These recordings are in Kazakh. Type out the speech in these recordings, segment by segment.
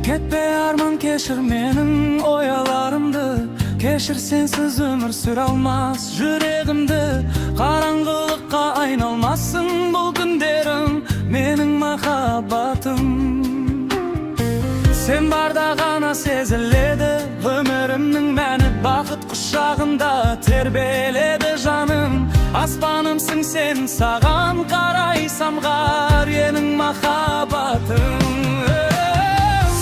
Кетпе, арман, кешір менің ойларымды. Кешір, сенсіз өмір сүре алмас жүрегімді. Қараңғылыққа айналмасын бұл күндерім, менің махаббатым. Сен барда ғана сезіледі өмірімнің мәні. Бақыт құшағында тербеледі жаным. Аспанымсың сен, саған қарай самғар менің махаббатым.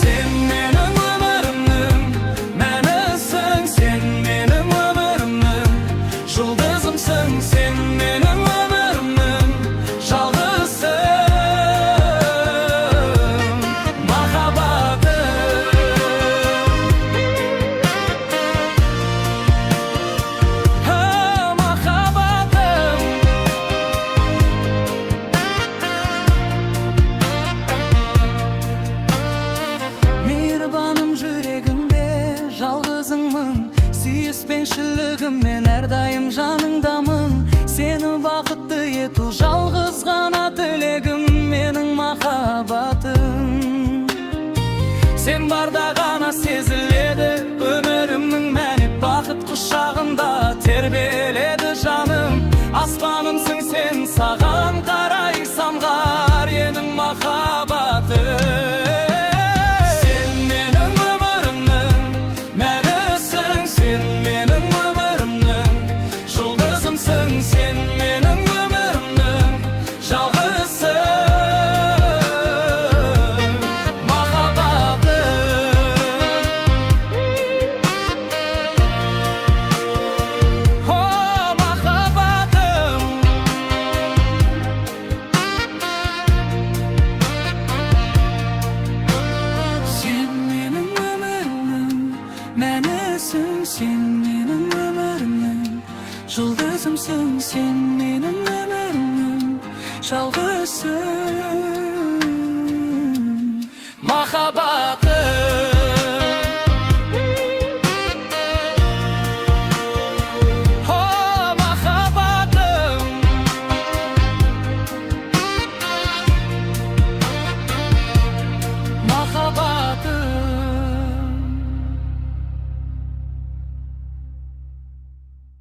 Сен менің өмірімнің мәнісің, сен менің өмірімнің жұлдызымсың, сен менің өмірімнің жалғызсың, махаббатым. Ха, махаббатым. Мейірбаным, жүрегімде жалғызыңмын. Сүйіспеншілігіммен әрдайым жаныңдамын. Сені бақытты ету жалғыз ғана тілегім, менің махаббатым. Сен барда ғана сезіледі өмірімнің мәні. Бақыт құшағында тербеледі жаным. Аспанымсың сен, саған қарай самғар менің махаббатым. Сен менің өмірімнің мәнісің, сен менің өмірімнің жұлдызымсың, сен менің өмірімнің жалғызсың, махаббатым. О, махаббатым. Сен менің өмірімнің мәнісің, сен менің өмірімнің жұлдызымсың, сен менің өмірімнің жалғызсың.